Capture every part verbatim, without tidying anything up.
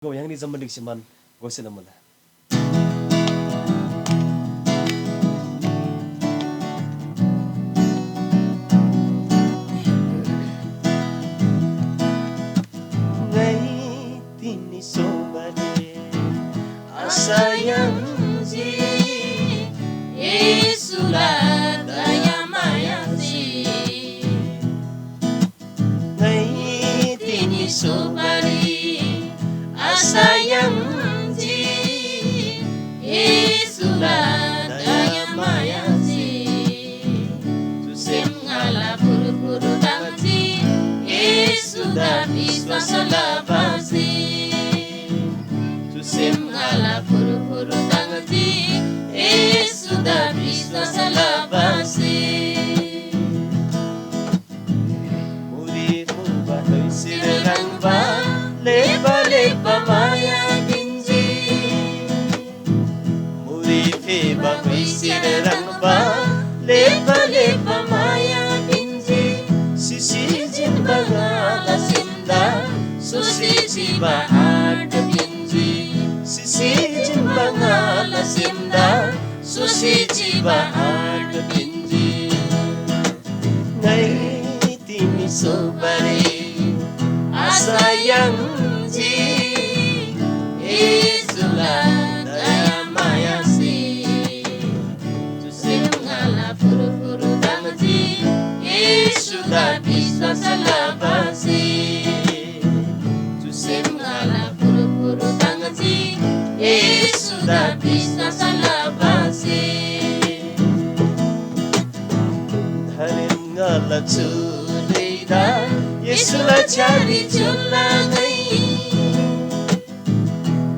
य्‍हाङनी जम्‍बुलिङसे मान घोषणा मुला। ङाइ तिनी सोबाले आशा याङ्जी, येशूला दयामायासे। ङाइ तिनी सोबारी आशा याङ्जी, येशूला दयामायासे। चुसेम ङाला फुरुफुरु ताङ्जी, येशूदा विश्‍वास लबासे। चुसेम ङाला फुरुफुरु ताङ्जी, येशूदा विश्‍वास लबासे। मुरी मुबा धैसिर ह्रङ्‌बा लेपा लेपा माया पिन्‍जी। मुरी फेबा धैसिर ह्रङ्‌बा लेपा लेपा माया पिन्‍जी। सिसी जिन्‍बा ङाला सेमदा सोसी चिबा आँट पिन्‍जी। सिसी जिन्‍बा ङाला सेमदा सोसी चिबा आँट पिन्‍जी। ङाइ तिमी सोबारी आशा याङ्जी, येशूला दयामायासे। चुसेम ङाला फुरुफुरु ताङ्जी, येशूदा विश्‍वास लबासे। चुसेम ङाला फुरुफुरु ताङ्जी, येशूदा विश्‍वास लबासे। धरेम ङाला चुलेदा येशूला छ्‌यारी चुल्‍ला ङाइ।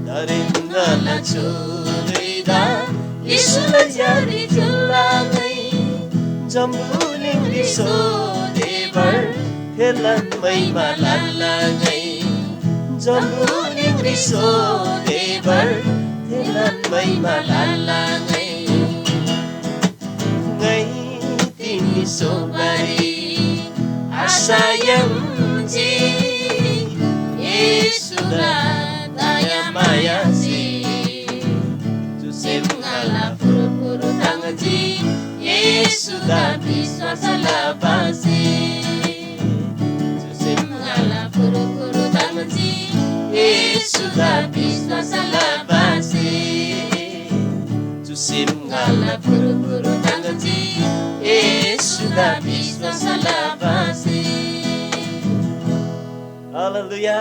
धरेम ङाला चुलेदा येशूला छ्‌यारी चुल्‍ला ङाइ। जम्‍बुलिङरी सोतेबर थेलान महिमा लाला ङाइ। जम्‍बुलिङरी सोतेबर थेलान महिमा लाला ङाइ। ङाइ तिमी सोबारी आशा याङ्जी, येशूला दयामायासे। चुसेम ङाला फुरुफुरु ताङ्जी, येशूदा विश्‍वास लबासे। चुसेम ङाला फुरुफुरु ताङ्जी, येशूदा विश्‍वास लबासे। चुसेम ङाला फुरुफुरु ताङ्जी, येशूदा विश्‍वास लबासे। हालेलुया।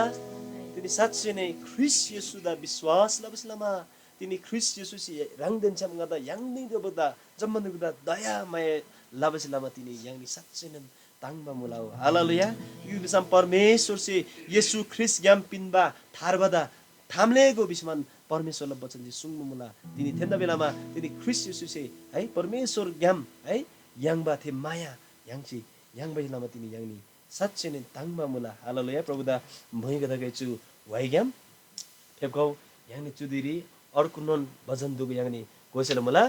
तिनी साँच्‍चै नै ख्रीष्‍ट येशूदा विश्‍वास लबासे लमा तिनी ख्रीष्‍ट येशूसे ह्राङदेन छ्‌याम ङादा य्‍हाङनीगदेदा जम्‍मानगदेदा दयामाया लबासे लमा तिनी य्‍हाङनी साँच्‍चैनोन ताङ्‍बा मुला हो। हालेलुया। तिग्‍दा भिसम परमेश्‍वरसे येशू ख्रीष्‍टग्‍याम पिन्‍बा थार्बादा थाम्‍लेःगो भिसमान परमेश्‍वरला बचनसे सुङ्बा मुला। तिनी थेन्‍दा बेलामा तिनी ख्रीष्‍ट येशूसे है परमेश्‍वरग्‍याम है याङ्बा थे माया य्‍हाङसे याङ्बासे लमा तिनी य्‍हाङनी साँच्‍चैनोन ताङ्‍बा मुला। हालेलुया। प्रभुदा म्‍हुइगदेगै चु व्‍हाइग्‍याम फेप्‍खउ। य्‍हाङनी चुदिरी अर्गुनोन भजन दुगु य्‍हाङनी घोषणा मुला।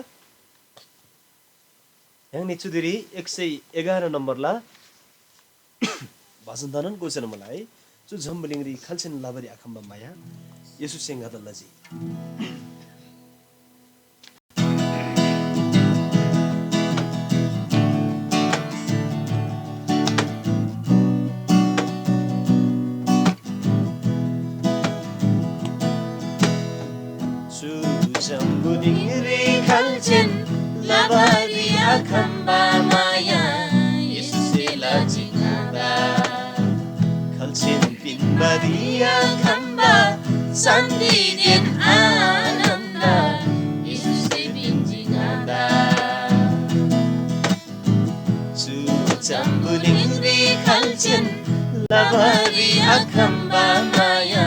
य्‍हाङनी चुदिरी एक सय एघार नम्‍बरला भजनदानन घोषणा मुला है। चु जम्‍बुलिङरी खाल्‍सेन लबारी आखम्‍बा माया येशूसे ङादा लजी। चु जम्‍बुलिङरी खाल्‍सेन लबारी आखम्‍बा माया येशूसे लजी ङादा। खाल्‍सेन पिन्‍बारी आखम्‍बा शान्‍तिदेन आनन्‍द येशूसे पिन्‍जी ङादा। चु जम्‍बुलिङरी खाल्‍सेन लबारी आखम्‍बा माया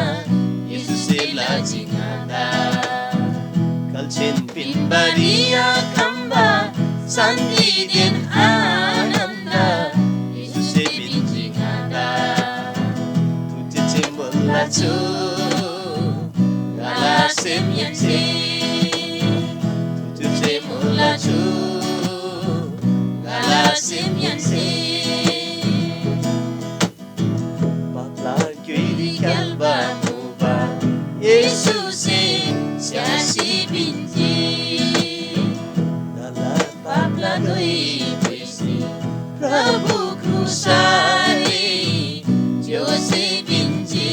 येशूसे लजी ङादा। खाल्‍सेन पिन्‍बारी आखम्‍बा शान्‍तिदेन आनन्‍द येशूसे पिन्‍जी ङादा। थुच्‍यासे मुला चु ङाला सेमहेन्‍से। थुच्‍यासे मुला चु ङाला सेमहेन्‍से। पापला क्‍युइरी क्‍याल्‍बा मुबा येशूसे स्‍यासी पिन्‍जी। ङाला पापला धुइ भिसी प्रभु क्रुसरी च्‍योसी पिन्‍जी।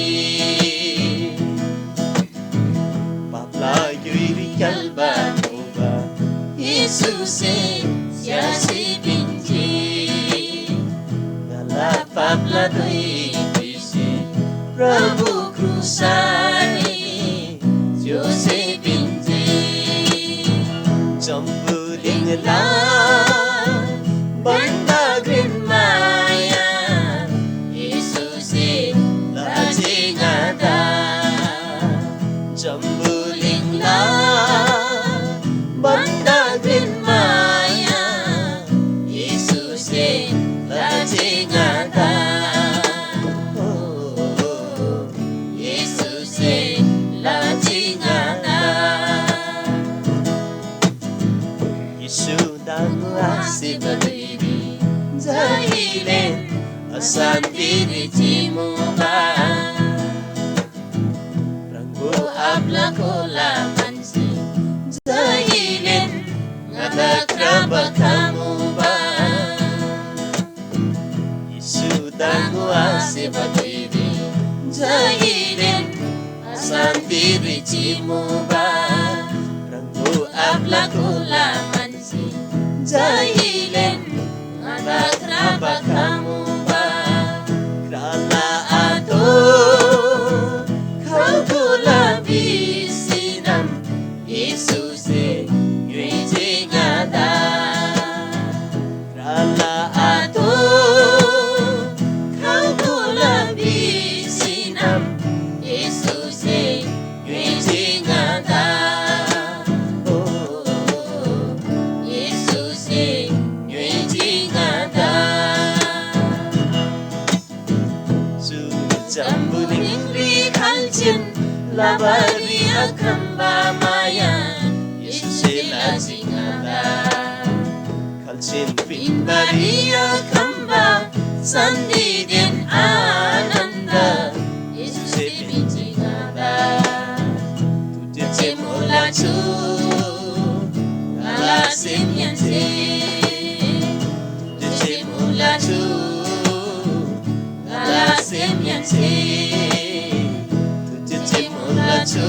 पापला ग्‍युइरी क्‍याल्‍बा मुबा येशूसे स्‍यासी पिन्‍जी। ङाला पापला धुइ भिसी प्रभु क्रुसरी च्‍योसी पिन्‍जी। जम्‍बुलिङला भन्‍दा घ्रेन माया येशूसे लजी ङादा। जम्‍बुलिङला भन्‍दा घ्रेन माया येशूसे लजी ङादा। ओ, येशूसे लजी ङादा। येशू दाङु आसेबा धुइरी जहिले अशान्तिरी चिमुबा। ह्राङको आब्ला कोला मान्छे जहिले ङादा क्राबा खमुबा। येशू दाङु आसेबा धुइरी जहिले अशान्तिरी चिमुबा। ह्राङको आब्ला कोला मान्छे जहिले ङादा क्राबा खमुबा। क्राला आतो खल्कुला भिसीनम येशूसे ङ्‌योइजी ङादा। क्राला आतो खल्कुला भिसीनम येशूसे ङ्‌योइजी ङादा। ओ, येशूसे ङ्‌योइजी ङादा। चु जम्‍बुलिङरी खाल्‍सेन लबारी आखम्‍बा माया येशूसे लजी ङादा। खाल्‍सेन पिन्‍बारी आखम्‍बा शान्‍तिदेन आनन्‍द येशूसे पिन्‍जी ङादा। तुझे मुला छु ङाला सेमहेन्‍से। तुझे मुला छु ङाला सेमहेन्‍से। तुझे मुला छु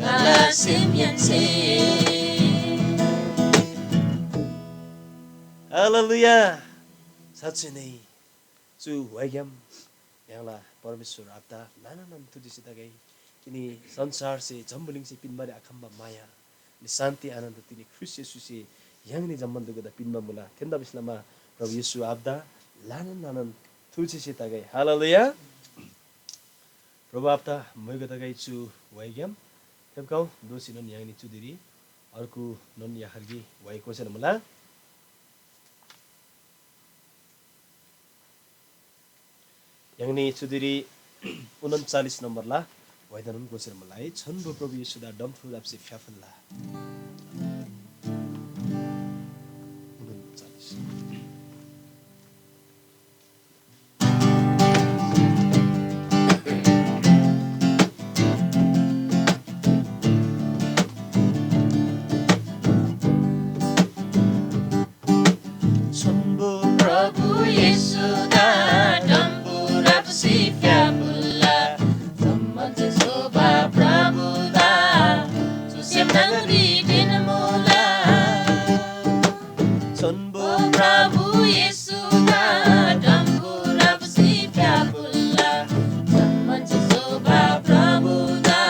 ङाला सेमहेन्‍से। हालेलुया। साँच्‍चै नै चु व्‍हाइग्‍याम य्‍हाङला परमेश्‍वर आबादा ल्‍हानान थुर्सी तगै। तिनी संसारसे जम्‍बुलिङसे पिन्‍बारी आखम्‍बा माया, नि शान्‍ति आनन्‍द तिनी ख्रीष्‍ट येशूसे य्‍हाङनी जम्‍मान दुगुदा पिन्‍बा मुला। थेन्‍दा भिसलमा प्रभु येशू आबादा ल्‍हानान ल्‍हानान थुर्सीसे तगै। हालेलुया। प्रभु आबादा म्‍हाइगो तगै चु व्‍हाइग्‍याम। फेप्‍खउ दोःसीनोन य्‍हाङनी चुदिरी अर्गुनोन याहरगी व्‍हाइ कोसेला मुला। य्‍हाङनी चुदिरी उनन्‍चालिस नम्‍बरला व्‍हाइदानोन गोसेर मुला है। छोन्‍बो प्रभु येशूदा डम्‍फु राप्‍सी फ्‍याफुल्‍ला। उनन्‍चालिस। छोन्‍बो प्रभु येशूदा डम्‍बु राप्‍सी फ्‍याफुल्‍ला। जम्‍मान शोभा प्रभुदा चुसे म्राङ्री ढिन मुला। छोन्‍बो प्रभु येशूदा डम्‍बु राप्‍सी फ्‍याफुल्‍ला। जम्‍मान शोभा प्रभुदा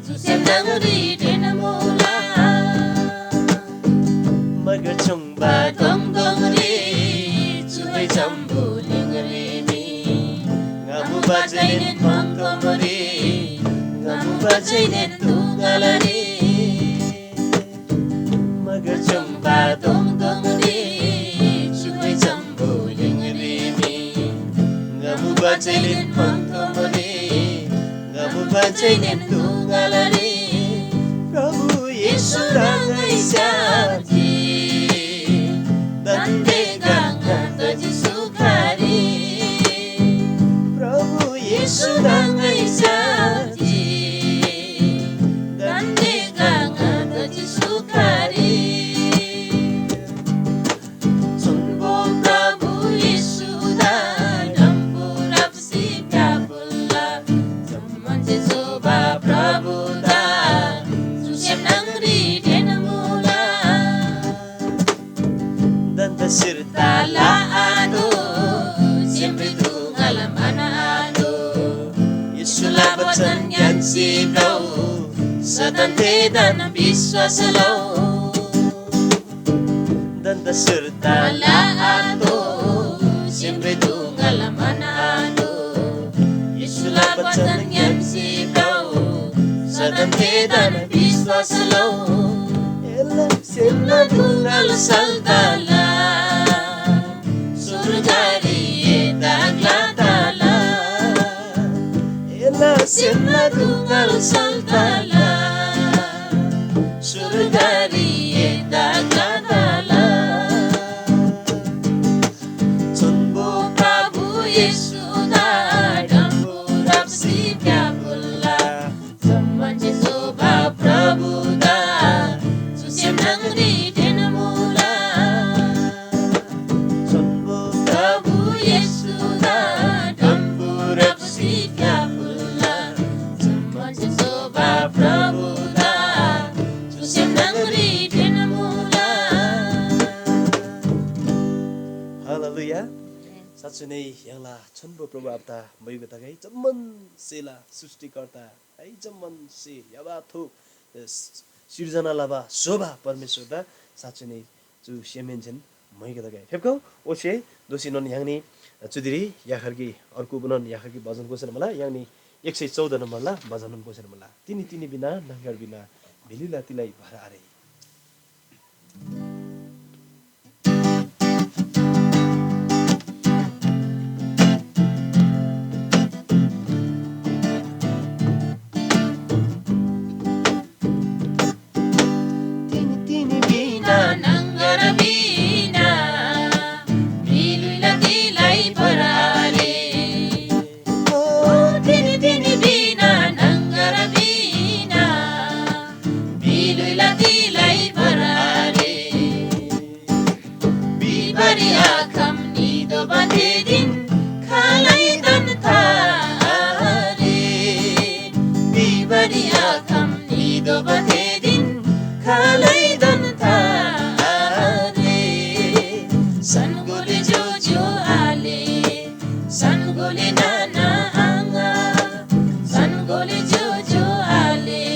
चुसे म्राङ्री ढिन मुला। मगर चुङ्बा दोङ दोङरी चुबै जम्‍बुलिङरी मी ङा मुबा जैनेन मन्‍तोमरी ङा मुबा जैनेन तुङालरी। मगर चुङ्बा दोङ दोङरी चुबै जम्‍बुलिङरी मी ङा मुबा जैनेन मन्‍तोमरी ङा मुबा जैनेन तुङालरी। प्रभु येशू ह्राङै स्‍याजी दान्‍दे गङगङ तजी सुखरी। प्रभु येशू ह्राङै स्‍याजी वचन ङ्‌यान्‍सी भ्रउ, सदन थेदान विश्‍वास लउ। दन्‍त सुर्ता ला आतो, सेमरी दुङल मन आतो। येशूला वचन ङ्‌यान्‍सी भ्रउ, सदन थेदान विश्‍वास लउ। एला सेमला दुङल सल्‍ताला, सुर्गरी एदा ग्‍लाताला। एला सेमला दुङल सल्‍ताला, सुर्गरी एदा ग्‍लाताला। चुन्‍बो प्रभु येशूदा डम्‍बु राप्‍सी फ्‍याफुल्‍ला। जम्‍मानसे शोभा प्रभुदा, चुसे न्‍हङरी तेन्‍मुला। चुन्‍बो प्रभु येशूदा डम्‍बु राप्‍सी फ्‍याफुल्‍ला। जम्‍मानसे शोभा प्रभुदा, चुसे न्‍हङरी तेन्‍मुला। हालेलुया। साँच्‍चै नै य्‍हाङला छोन्‍बो प्रभु आबादा म्‍हाइगो तगै, जम्‍मान सेला सृष्‍टिकर्ता है, जम्‍मान से यबा थो, अ, स-, सिर्जना लबा शोभा परमेश्‍वरदा साँच्‍चै नै चु सेमहेन्‍सेन म्‍हाइगो तगै। फेप्‍खउ, ओसे दोःसीनोन य्‍हाङनी चुदिरी याखर कि अर्गु बुनोन याखर कि भजन गोसेन मुला, य्‍हाङनी एक सय चौध नम्‍बरला भजननोन गोसेन मुला। तिनी तिनी बिना, नंगर बिना, बिलिला तिलै भर आरे। तिनी तिनी बिना नंगर बिना, बिलुइला तिलै भर आरे। ओ तिनी तिनी बिना नंगर बिना, बिलुइला तिलै भर आरे। बिबारी आखम निदोबा थे दिन खालैदान था आरे। बिबारी आखम निदोबा थे दिन खालैदान था आरे। सनगोले जो जो आले, सनगोले नाना आङा, सनगोले जो जो आले,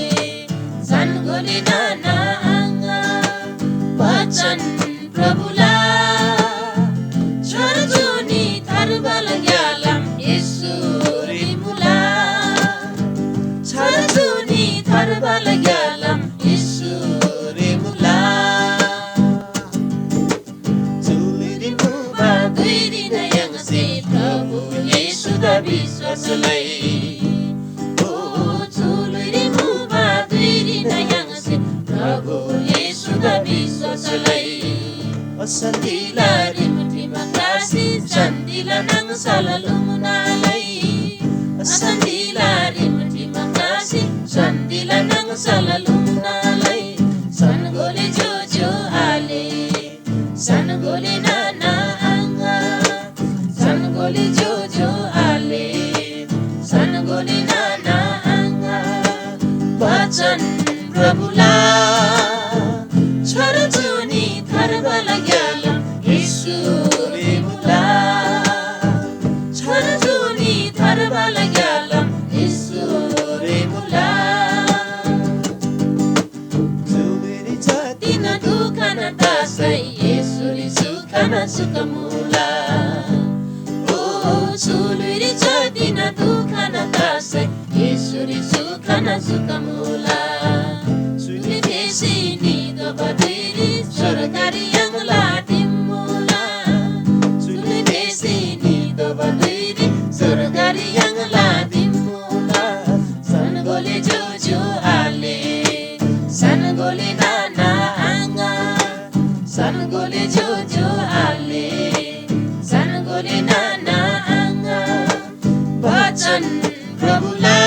सनगोले नाना आङा। वचन प्रभुला छर्जोनी थर्बल ग्यालम येशूरी मुला। छर्जोनी थर्बल ग्यालम येशूरी मुला। चुलिरी मुबा धुइरीन य्‍हाङसे प्रभु येशूदा विश्‍वास लइ। ओ चुलिरी मुबा धुइरीन य्‍हाङसे प्रभु येशूदा विश्‍वास लइ। अशान्‍तिला रिमठिमा क्रासी शान्‍तिला नाङसल लुङ्ना लइ। अशान्‍तिला रिमठिमा क्रासी शान्‍तिला नाङसल लुङ्ना लइ। सनगोले जो जो आले। सनगोले नाना आङा, सनगोले जो जो आले, सनगोले नाना आङा। वचन प्रभुला छर्जोनी थर्बल ग्यालम येशूरी मुला। छर्जोनी थर्बल ग्यालम येशूरी मुला। चुलिरी जतिन दुखन तसै येशूरी सुखन सुख मुला। ओ चुलिरी जतिन दुखन तसै येशूरी सुखन सुख मुला। चुली बेसी निदोबा धुइरी स्वर्गरी य्‍हाङला दिम मुला। चुली बेसी निदोबा धुइरी स्वर्गरी य्‍हाङला दिम मुला। सनगोले जो जो आले, सनगोले नाना आङा, सनगोले जो जो आले, सनगोले नाना आङा। वचन प्रभुला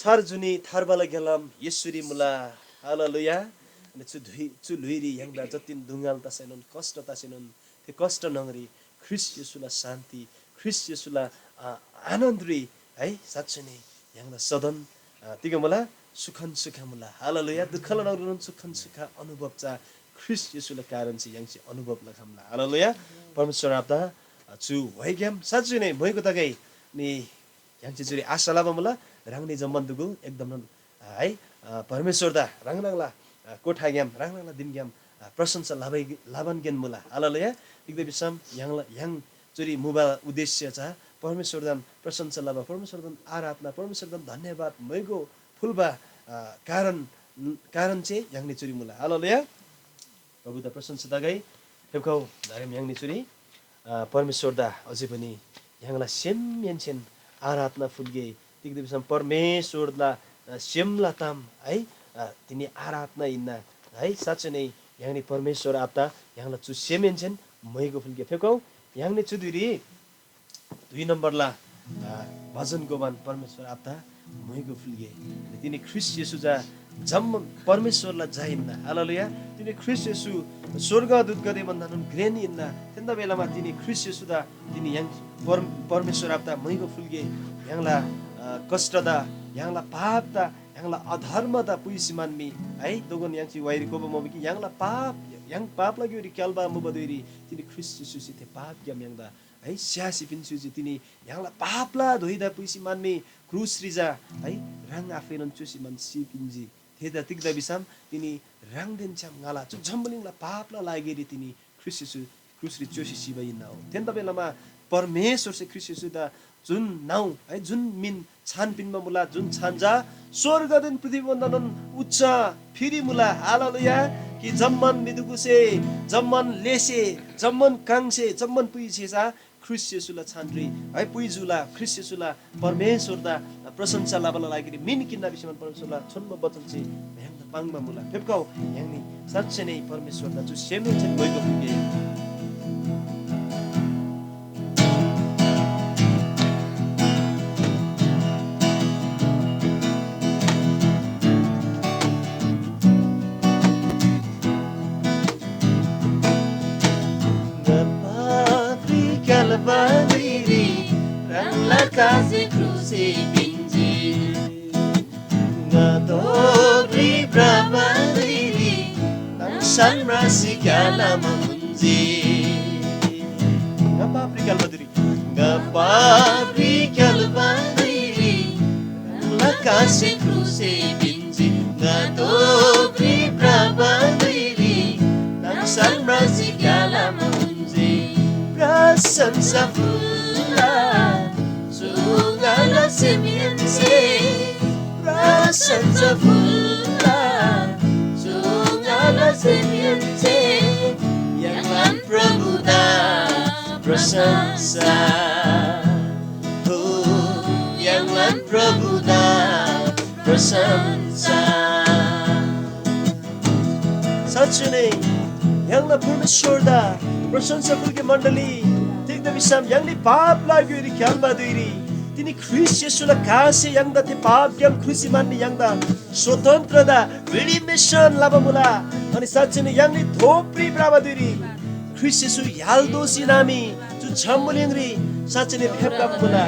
छार जुनी थार्बाला ग्‍यालाम येशूरी मुला। हालेलुया। अनि चु धुइ चु ल्‍हुइरी य्‍हाङदा जतिन दुङ्गाल तसैनोन, कष्ट तसैनोन, थे कष्ट न्‍हङरी ख्रीष्‍ट येशूला शान्ति, ख्रीष्‍ट येशूला, अ, आनन्दरी है, साँच्‍चै नै य्‍हाङदा सदन, अ, तिग मुला, सुखन सुख मुला। हालेलुया। दुःखला न्‍हङरीनोन सुखन सुख अनुभव चा ख्रीष्‍ट येशूला कारण चाहिँ य्‍हाङसे अनुभव लखम्‍ला। हालेलुया। परमेश्‍वर आबादा, अ, चु व्‍हाइग्‍याम साँच्‍चै नै मोइगो तगै नि य्‍हाङसे चुरी आशा लबा मुला, ह्राङनी जम्‍मान दुगु एकदमनोन, अ, है, अ, परमेश्‍वरदा ह्राङ ह्राङला, अ, कोठाग्‍याम, ह्राङ ह्राङला दिमग्‍याम, अ, प्रशंसा लबै, लबानगेन मुला। हालेलुया। तिग्‍दा भिसम य्‍हाङला, य्‍हाङ चुरी मुबा उद्देश्य चा परमेश्‍वरदान प्रशंसा लबा, परमेश्‍वरदान आराधना, परमेश्‍वरदान धन्‍यवाद मैगो फुल्‍बा, अ, कारण, कारण चाहिँ य्‍हाङनी चुरी मुला। हालेलुया। प्रभुदा प्रशंसा तगै। फेप्‍खउ, दारेम य्‍हाङनी चुरी, अ, परमेश्‍वरदा अझै पनि य्‍हाङला सेमहेन्‍सेन आराधना फुल्‍गे। तिग्‍दा भिसम परमेश्‍वरला, अ, सेमला ताम है, अ, तिनी आराधना हिन्‍ना है। साँच्‍चै नै य्‍हाङनी परमेश्‍वर आबादा य्‍हाङला चु सेमहेन्‍सेन मैगो फुल्‍गे। फेप्‍खउ, य्‍हाङनी चु धुइरी दुई नम्‍बरला, अ, भजन गोबान परमेश्‍वर आबादा म्‍हुइगो फुल्‍गे। अनि तिनी ख्रीष्‍ट येशू चा जम्‍मान परमेश्‍वरला झा हिन्‍ना। हालेलुया। तिनी ख्रीष्‍ट येशू स्‍वर्गदूतगदे भन्‍दानोन घ्रेन हिन्‍ना। थेन्‍दा बेलामा तिनी ख्रीष्‍ट येशूदा तिनी य्‍हाङ पर-, परमेश्‍वर आबादा म्‍हुइगो फुल्‍गे। य्‍हाङला, अ, कष्‍टदा, य्‍हाङला पापदा, य्‍हाङला अधर्मदा पुइसी मान मी है। दोगोन य्‍हाङसे वाइरी कोबा मुबा कि य्‍हाङला पाप, य्‍हाङ पापला ग्‍योइरी क्‍याल्‍बा मुबा धुइरी तिनी ख्रीष्‍ट येशूसे थे पापग्‍याम य्‍हाङदा है, स्‍यासी पिन्‍सुजी। तिनी य्‍हाङला पापला धोइदा पुइसी मान मी क्रुसरी जा है, ह्राङ आफैनोन च्‍योसी मान सि पिन्‍जी। थेदा तिग्‍दा भिसम तिनी ह्राङदेन छ्‌याम ङाला चु जम्‍बुलिङला पापला लागिरी तिनी ख्रीष्‍ट येशू क्रुसरी च्‍योसी सिबा हिन्‍ना हो। थेन्‍दा बेलामा परमेश्‍वरसे ख्रीष्‍ट येशूदा जुन नाउ है, जुन मिन छान पिन्‍बा मुला, जुन छान जा स्‍वर्गदेन पृथ्‍वी भन्‍दानोन उच्‍च फिरी मुला। हालेलुया। कि जम्‍मान म्‍हिदुगुसे, जम्‍मान लेसे, जम्‍मान काङसे, जम्‍मान पुइसे चा ख्रीष्‍ट येशूला छानरी है पुइजुला, ख्रीष्‍ट येशूला परमेश्‍वरदा प्रशंसा लबाला लागिरी मिन किन्‍ना भिसी परमेश्‍वरला छोन्‍बो वचन चाहिँ य्‍हाङदा पाङ्बा मुला। फेप्‍खउ, य्‍हाङनी साँच्‍चै नै परमेश्‍वरदा चु सेमहेन्‍सेन भोइगो फुल्‍गे। ङा पापी क्‍याल्‍बा धुइरी ह्राङला कासे क्रुसरी पिन्‍जी। ङा दोब्री भ्रबा धुइरी ह्राङ साल म्रासी क्‍यालामा हुन्‍जी। ङा पापरी क्‍याल्‍बा धुइरी, ङा पापरी क्‍याल्‍बा धुइरी ह्राङला कासे क्रुसरी पिन्‍जी। ङा दोब्री भ्रबा धुइरी ह्राङ साल म्रासी क्‍यालामा हुन्‍जी। प्रशंसा फुल्‍ला चु ङाला सेमहेन्‍से प्रशंसा फुल्‍ला। चु ङाला सेमहेन्‍से य्‍हाङलान प्रभुदा प्रशंसा। हो, य्‍हाङलान प्रभुदा प्रशंसा। साँच्‍चै नै य्‍हाङला परमेश्‍वरदा प्रशंसा फुल्‍गे मण्‍डली। तिग्‍दा भिसम य्‍हाङनी पापला ग्‍योइरी क्‍याल्‍बा धुइरी तिनी ख्रीष्‍ट येशूला कासे य्‍हाङदा थे पापग्‍याम ख्रुसी मान्‍नी य्‍हाङदा स्वतन्त्रता, रिडिमेसन लबा मुला। अनि साँच्‍चै नै य्‍हाङनी धोपरी भ्रबा धुइरी ख्रीष्‍ट येशू य्‍हाल दोसी नामी चु जम्‍बुलिङरी साँच्‍चै नै फेप्‍खबा मुला।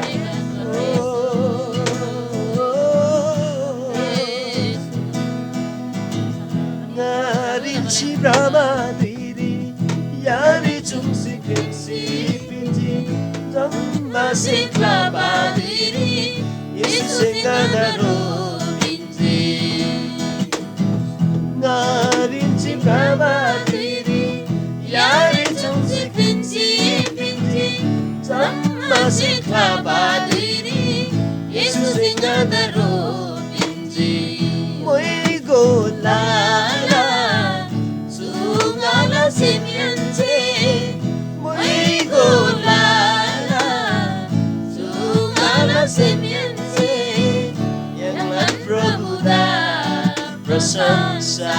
ङारिन्‍सी भ्रमा धुइरी यारी चुङ्सी क्रिङ्सी पिन्‍जी। जम्‍मासे ख्‍लाबा धुइरी येशूसे ङादा ह्रो पिन्‍जी। ङारिन्‍सी भ्रमा धुइरी यारी चुङ्सी क्रिङ्सी पिन्‍जी। जम्‍मासे ख्‍लाबा धुइरी येशूसे ङादा ह्रो पिन्‍जी। मोइगो लाला चु ङाला सेमहेन्‍से, मोइगो लाला चु ङाला सेमहेन्‍से य्‍हाङलान प्रभुदा प्रशंसा।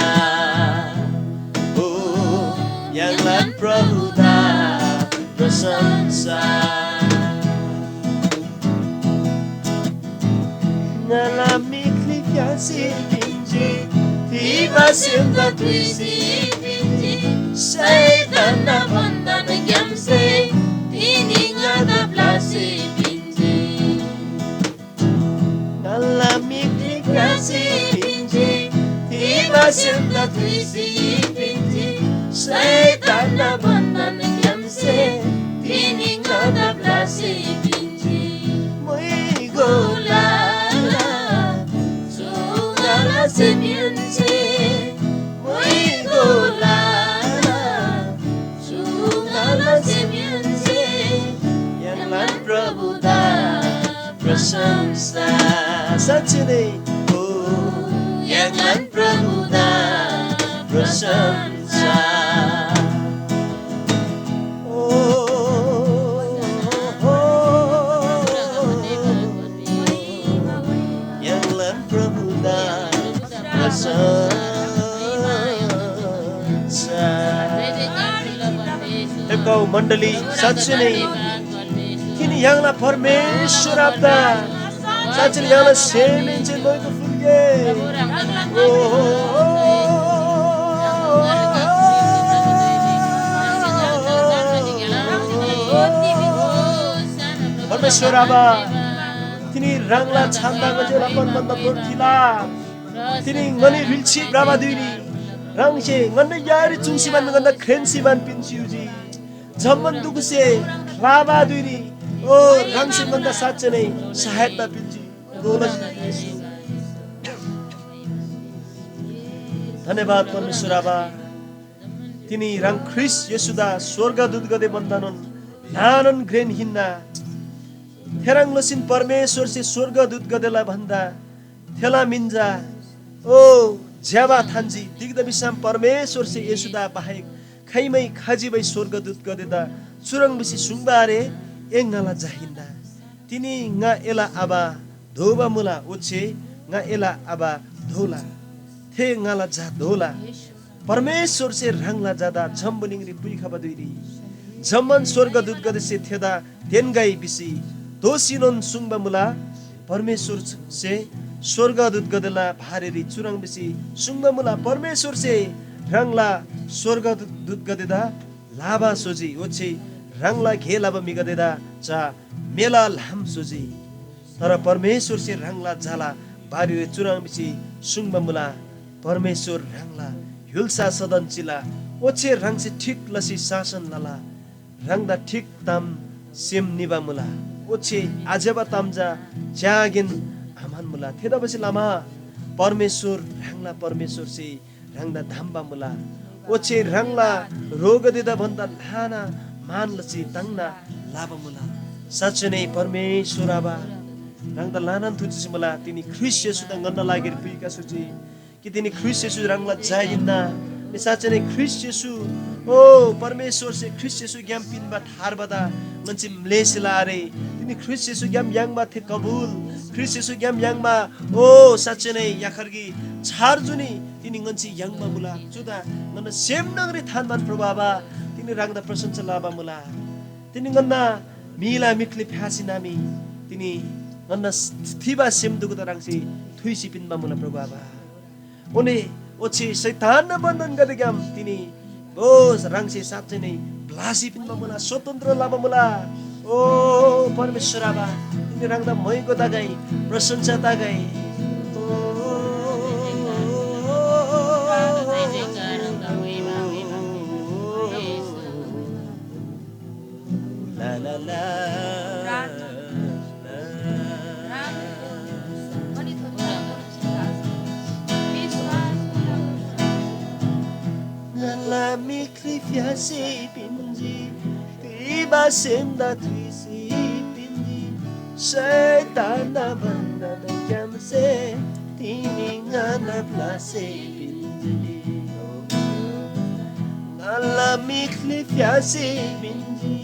हो, य्‍हाङलान प्रभुदा प्रशंसा। ङाला मिखली फ्‍यासी पिन्‍जी, थिबा सेमदा थुइसी पिन्‍जी। शैतानना बन्‍धनग्‍यामसे तिनी ङादा ब्‍लासी पिन्‍जी। ङाला मिखली फ्‍यासी पिन्‍जी, थिबा सेमदा थुइसी पिन्‍जी। शैतानना बन्‍धनग्‍यामसे तिनी ङादा ब्‍लासी पिन्‍जी। म्‍हुइगो लाला चु ङाला सेमहेन्‍से, म्‍हुइगो लाला चु ङाला सेमहेन्‍से, य्‍हाङलान प्रभुदा प्रशंसा। साँच्‍चै नै हो, य्‍हाङलान प्रभुदा प्रशंसा। ओ, हो, य्‍हाङलान प्रभुदा प्रशंसा। हे गाउँ मण्डली, साँच्‍चै नै तिनी य्‍हाङला परमेश्‍वर आबादा साँच्‍चै नै य्‍हाङला सेमहेन्‍सेन मोइगो फुल्‍गे। ओहो। परमेश्‍वर आबा, तिनी ह्राङला छान्‍दा ङन्‍से ह्रङ्‌बान भन्‍दा बढी थिला। तिनी ङनी रिल्‍सी भ्रबा धुइरी ह्राङसे ङन्‍ना यारी चुङ्सीमान ङन्‍ना ख्रेन्‍सीमान पिन्‍सी युजी। जम्‍मान दुखुसे ख्‍लाबा धुइरी ओ ह्राङसे ङन्‍दा साँच्‍चै नै सहायता पिन्‍जी। रो लजी येशू। धन्‍यवाद परमेश्‍वर आबा। तिनी ह्राङ ख्रीष्‍ट येशूदा स्‍वर्गदूतगदे भन्‍दानोन ल्‍हानान घ्रेन हिन्‍ना। थेह्रङ् लसीन परमेश्‍वरसे स्‍वर्गदूतगदेला भन्‍दा थेला मिन चा ओ ज्‍यबा थान्‍जी। तिग्‍दा भिसम परमेश्‍वरसे येशूदा बाहेक खाइमै खजिबै स्‍वर्गदूतगदेदा चुह्रङ् भिसी सुङ्बा आरे, ए ङाला झा हिन्‍ना। तिनी ङा एला आबा दोबा मुला, ओच्‍छे ङा एला आबा दोला। थे ङाला झा दोला। परमेश्‍वरसे ह्राङला झादा जम्‍बुलिङरी पुइखबा धुइरी जम्‍मान स्‍वर्गदूतगदेसे थेदा तेन्‍गै भिसी दोःसीनोन सुङ्बा मुला। परमेश्‍वरसे स्‍वर्गदूतगदेला बारेरी चुह्रङ् भिसी सुङ्बा मुला, परमेश्‍वरसे ह्राङला स्‍वर्गदूतगदेदा लाबा स्‍होजी, ओच्‍छे ह्राङला गे लबा म्‍हिगदेदा चा मेला ल्‍हाम स्‍होजी। तर परमेश्‍वरसे ह्राङला झाला बारेरी चुह्रङ् भिसी सुङ्बा मुला, परमेश्‍वर ह्राङला य्‍हुल्‍सा सदन चिला, ओच्‍छे ह्राङसे ठिक लसी शासन लला। ह्राङदा ठिक ताम सेम निबा मुला, ओच्‍छे आज्‍यबा ताम चा च्‍यागेन आम्‍हन्‍मुला। थेतबासेलमा परमेश्‍वर, ह्राङला परमेश्‍वरसे ह्राङदा धम्‍बा मुला, ओच्‍छे ह्राङला ह्रोगदेदा भन्‍दा ल्‍हाना मान लसी ताङ्ना लबा मुला। साँच्‍चै नै परमेश्‍वर आबा, ह्राङदा ल्‍हानान थुजेछे मुला, तिनी ख्रीष्‍ट येशूदा ङन्‍ना लागिरी पुइखसी स्‍होजी। कि तिनी ख्रीष्‍ट येशू ह्राङला झा हिन्‍ना। नि साँच्‍चै नै ख्रीष्‍ट येशू, ओ परमेश्‍वरसे ख्रीष्‍ट येशूग्‍याम पिन्‍बा थार्बादा ङन्‍से म्‍लेःसेला आरे। तिनी ख्रीष्‍ट येशूग्‍याम याङ्बा थे कबुल, ख्रीष्‍ट येशूग्‍याम याङ्बा ओ साँच्‍चै नै याखर गी छार जुनी तिनी ङन्‍से याङ्बा मुला। चुदा ङन्‍ना सेम न्‍हङरी थान्‍बान प्रभु आबा, तिनी ह्राङदा प्रशंसा लबा मुला। तिनी ङन्‍ना म्‍हिला मिखली फ्‍यासी नामी तिनी ङन्‍ना थिबा सेम दुगुदा ह्राङसे थुइसी पिन्‍बा मुला प्रभु आबा। ओने ओच्‍छे शैतानना बन्‍धनगदेग्‍याम तिनी ओ ह्राङसे साँच्‍चै नै ब्‍लासी पिन्‍बा मुला, स्वतन्त्र लबा मुला। ओ परमेश्‍वर आबा, तिनी ह्राङदा मोइगो तगै, प्रशंसा तगै। ओ, ला, ला, ला। ङाला मिखरी फ्‍यासी पिन्‍जी, तिबा सेमदा थुइसी पिन्‍जी, शैतानना बन्‍धनग्‍यामसे तिनी ङादा ब्‍लासी पिन्‍जी। ङाला मिखली फ्‍यासी पिन्‍जी,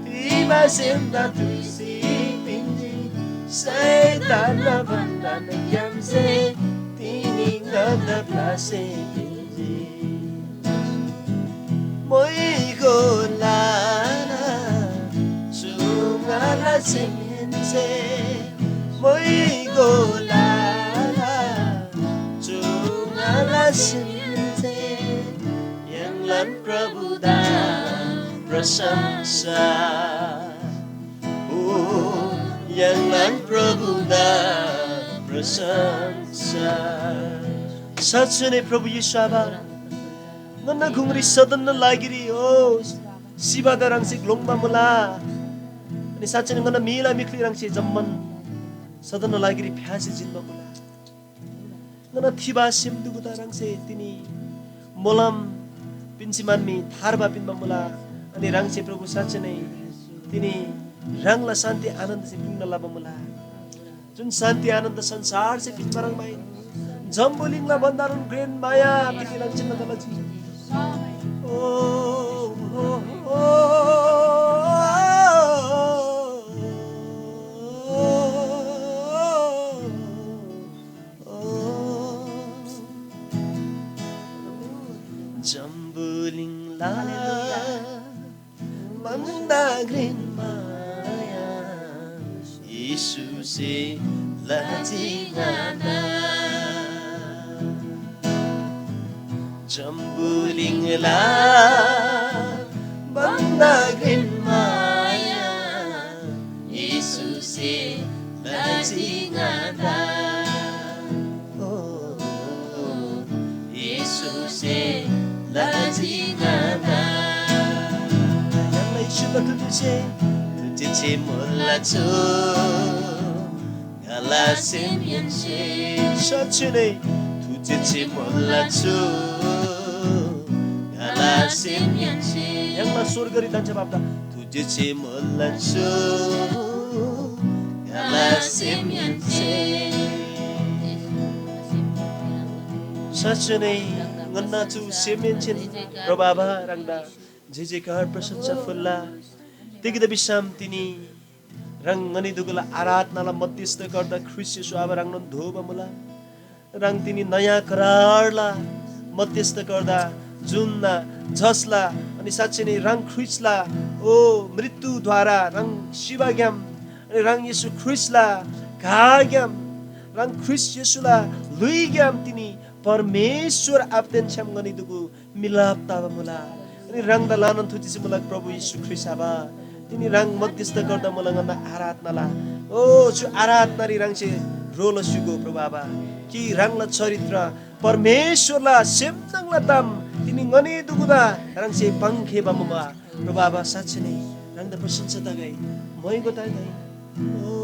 तिबा सेमदा थुइसी पिन्‍जी, शैतानना बन्‍धनग्‍यामसे तिनी ङादा ब्‍लासी पिन्‍जी। मोइगो लाना चु ङाला सेमहेन्‍से, मोइगो लाना प्रशंसा हो, य्‍हाङलान प्रभुदा प्रशंसा। साँच्‍चै नै प्रभु येशू आबा, ङन्‍ना गुङरी सदनना लागिरी हो सिबादा ह्राङसे ग्‍लोङ्बा मुला। अनि साँच्‍चै नै ङन्‍ना मेला मिख्‍ली ह्राङसे जम्‍मान सदनना लागिरी फ्‍यासी जिन्‍बा मुला। ङन्‍ना थिबा सेम दुगुदा ह्राङसे तिनी मोलम पिन्‍सी मान मी थार्बा पिन्‍बा मुला। अनि ह्राङसे प्रभु साँच्‍चै नै तिनी ह्राङला शान्‍ति आनन्दसे पिन्‍ना लबा मुला। जुन शान्‍ति आनन्द संसारसे पिन्‍बा ह्रङ् माइ जम्‍बुलिङला भन्‍दानोन घ्रेन माया तिनी ह्राङसे ङन्‍दा लजी। ओ, ओ, ओ, ओ, जम्‍बुलिङला भन्‍दा घ्रेन माया येशूसे लजी ङादा। जम्‍बुलिङला भन्‍दा घ्रेन माया येशूसे लजी ङादा। ओ, येशूसे लजी ङादा। य्‍हाङला येशूदा थुजेछे, थुजेछे मोला छु ङाला सेमहेन्‍से। साँच्‍चै नै थुजेछे मोला छु ङाला सेमहेन्‍से। य्‍हाङला स्‍वर्गरी धन्‍छ्‌याबापदा थुजेछे मोला छु ङाला सेमहेन्‍से। साँच्‍चै नै ङन्‍ना चु सेमहेन्‍सेन प्रभु आबा ह्राङदा जय जयकार प्रशंसा फुल्‍ला। तिग्‍दा भिसम तिनी ह्राङ ङनी दुगुला आराधनाला मध्यस्थकर्ता ख्रीष्‍ट येशू आबा ह्राङनोन दोबा मुला। ह्राङ तिनी नयाँ करारला मध्यस्थकर्ता जुन जसला अनि साँच्‍चै नै ह्राङ ख्रीष्‍टला ओ मृत्युद्वारा ह्राङ सिबाग्‍याम अनि ह्राङ येशू ख्रीष्‍टला घाग्‍याम ह्राङ ख्रीष्‍ट येशूला ल्‍हुइग्‍याम तिनी परमेश्‍वर आबादेन छ्‌याम ङनी दुगु मिलाप तबा मुला। अनि ह्राङदा ल्‍हानान थुचिसी मुला प्रभु येशू ख्रीष्‍ट आबा। तिनी ह्राङ मध्यस्थ गर्दा मुला ङन्‍ना आराधनाला। ओ, चु आराधनारी ह्राङसे ह्रो लस्‍युगो प्रभु आबा। कि ह्राङला चरित्र परमेश्‍वरला सेमनाङला ताम तिनी ङनी दुगुदा ह्राङसे पाङ्‌खेबा मुबा। प्रभु आबा, साँच्‍चै नै ह्राङदा प्रशंसा तगै, मोइगो तगै। ओ,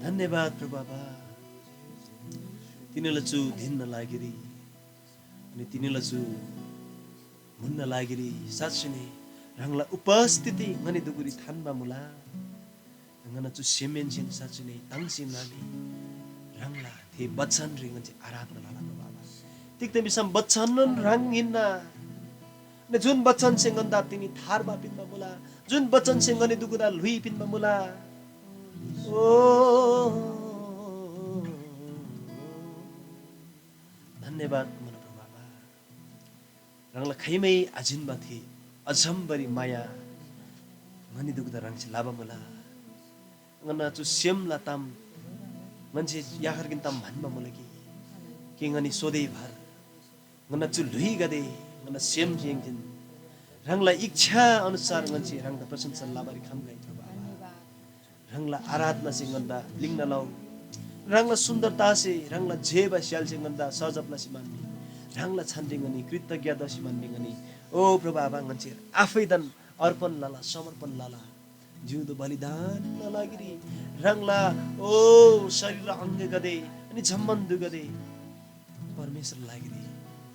धन्यवाद प्रभु आबा, तिनीला चु धिनना लागिरी अनि तिनीला चु म्‍हुनना लागिरी साँच्‍चै नै ह्राङला उपस्थिति ङनी दुगुरी थान्‍बा मुला। ङन्‍ना चु सेमहेन्‍सेन साँच्‍चै नै ताङ्सी नानी ह्राङला थे बचनरी ङन्‍से आराधना लला प्रभु आबा। तिग्‍दा भिसम बचननोन ह्राङ हिन्‍ना। अनि जुन बचनसे ङन्‍दा तिनी थार्बा पिन्‍बा मुला, जुन बचनसे ङनी दुगुदा ल्‍हुइ पिन्‍बा मुला। ओ, धन्यवाद मुला प्रभु आबा। ह्राङला खाइमै आजिन्‍बा थे अझम्‍बरी माया ङनी दुगुदा ह्राङसे लबा मुला। ङन्‍ना चु सेमला ताम ङन्‍से याखरकिन ताम म्‍हन्‍बा मुला कि, कि ङनी सोधे भर ङन्‍ना चु ल्‍हुइगदे ङन्‍ना सेम य्‍हाङदेन ह्राङला इच्‍छा अनुसार ङन्‍से ह्राङदा प्रशंसा लबारी खम्‍गै प्रभु आबा। ह्राङला आराधनासे ङन्‍दा लिङ्ना लउ। ह्राङला सुन्दरतासे, ह्राङला जेबा स्‍यालसे ङन्‍दा सजब लसी मान्‍नी। ह्राङला छानरी ङनी कृतज्ञ तसी मान्‍नी ङनी। ओ प्रभु आबा, ङन्‍से आफैदान अर्पण लला, समर्पण लला। जिउँदो बलिदानना लागिरी ह्राङला, ओ, शरीर र अङ्गगदे, अनि जम्‍मान दुगदे परमेश्‍वरला लागिरी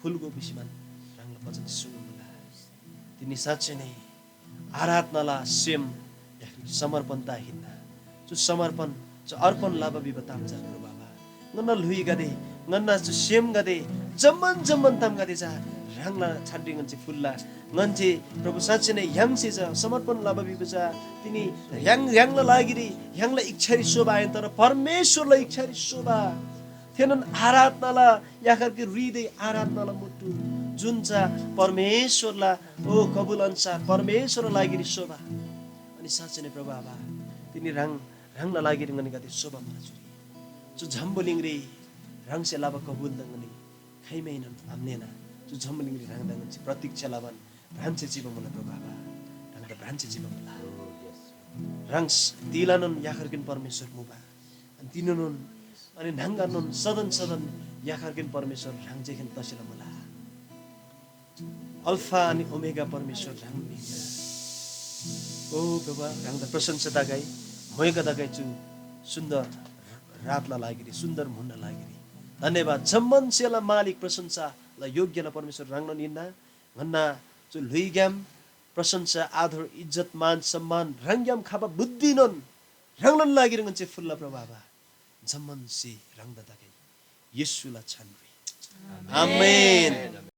फुल्‍गो भिसीमान ह्राङला वचन सुङ्मुला। तिनी साँच्‍चै नै आराधनाला सेम या फिर समर्पणता हिन्‍ना। चु समर्पण, चु अर्पण लबा भिबा ताम चा प्रभु आबा, ङन्‍ना ल्‍हुइगदे, ङन्‍ना चु सेमगदे, जम्‍मान जम्‍मान तामगदे चा ह्राङला छानरी ङन्‍से फुल्‍ला। ङन्‍से प्रभु साँच्‍चै नै य्‍हाङसे चा समर्पण लबा भिबा चा तिनी य्‍हाङ, य्‍हाङला लागिरी य्‍हाङला इच्छारी सोबा आहिन, तर परमेश्‍वरला इच्छारी सोबा। थेनोन आराधनाला याखरके रुइदे आराधनाला मुट्टु जुन चा परमेश्वरला ओ कबुल अन्सार परमेश्वरला लागिरी शोभा। अनि साँच्चै नै प्रभु आबा, तिनी ह्राङ ह्राङला लागिरी ङनीगदे शोभा मुला चुरी। चु जम्‍बुलिङरी ह्राङसे लबा कबुलदा ङनी खाइमैनोन आम्‍लेना। चु जम्‍बुलिङरी ह्राङदा ङन्‍से प्रतीक्षा लबान भ्रान्‍से चिबा मुला प्रभु आबा। ह्राङदा भ्रान्‍से चिबा मुला। ह्राङ तिलानोन याखरकेन परमेश्वर मुबा। अनि तिनोनोन अनि न्‍हङगरनोन सदन सदन याखरकेन परमेश्वर ह्राङ जेखेन तसेला मुला। अल्फा अनि ओमेगा परमेश्वर ह्राङ हिन्‍ना। ओ प्रभु, ह्राङदा प्रशंसा तगै, मोइका तगै चु सुन्दर रातला लागिरी, सुन्दर म्‍हुनना लागिरी। धन्‍यवाद। जम्‍मान सेला मालिक प्रशंसाला योग्यला परमेश्वर ह्राङनोन हिन्‍ना। ङन्‍ना चु ल्‍हुइग्‍याम प्रशंसा, आदर, इज्‍जत, मान, सम्‍मान ह्राङग्‍याम खबा बुद्धिनोन ह्राङलान लागिरी ङन्‍से फुल्‍ला प्रभु आबा। जम्‍मान स्‍हे ह्राङदा तगै। येशूला छानरी। आमेन।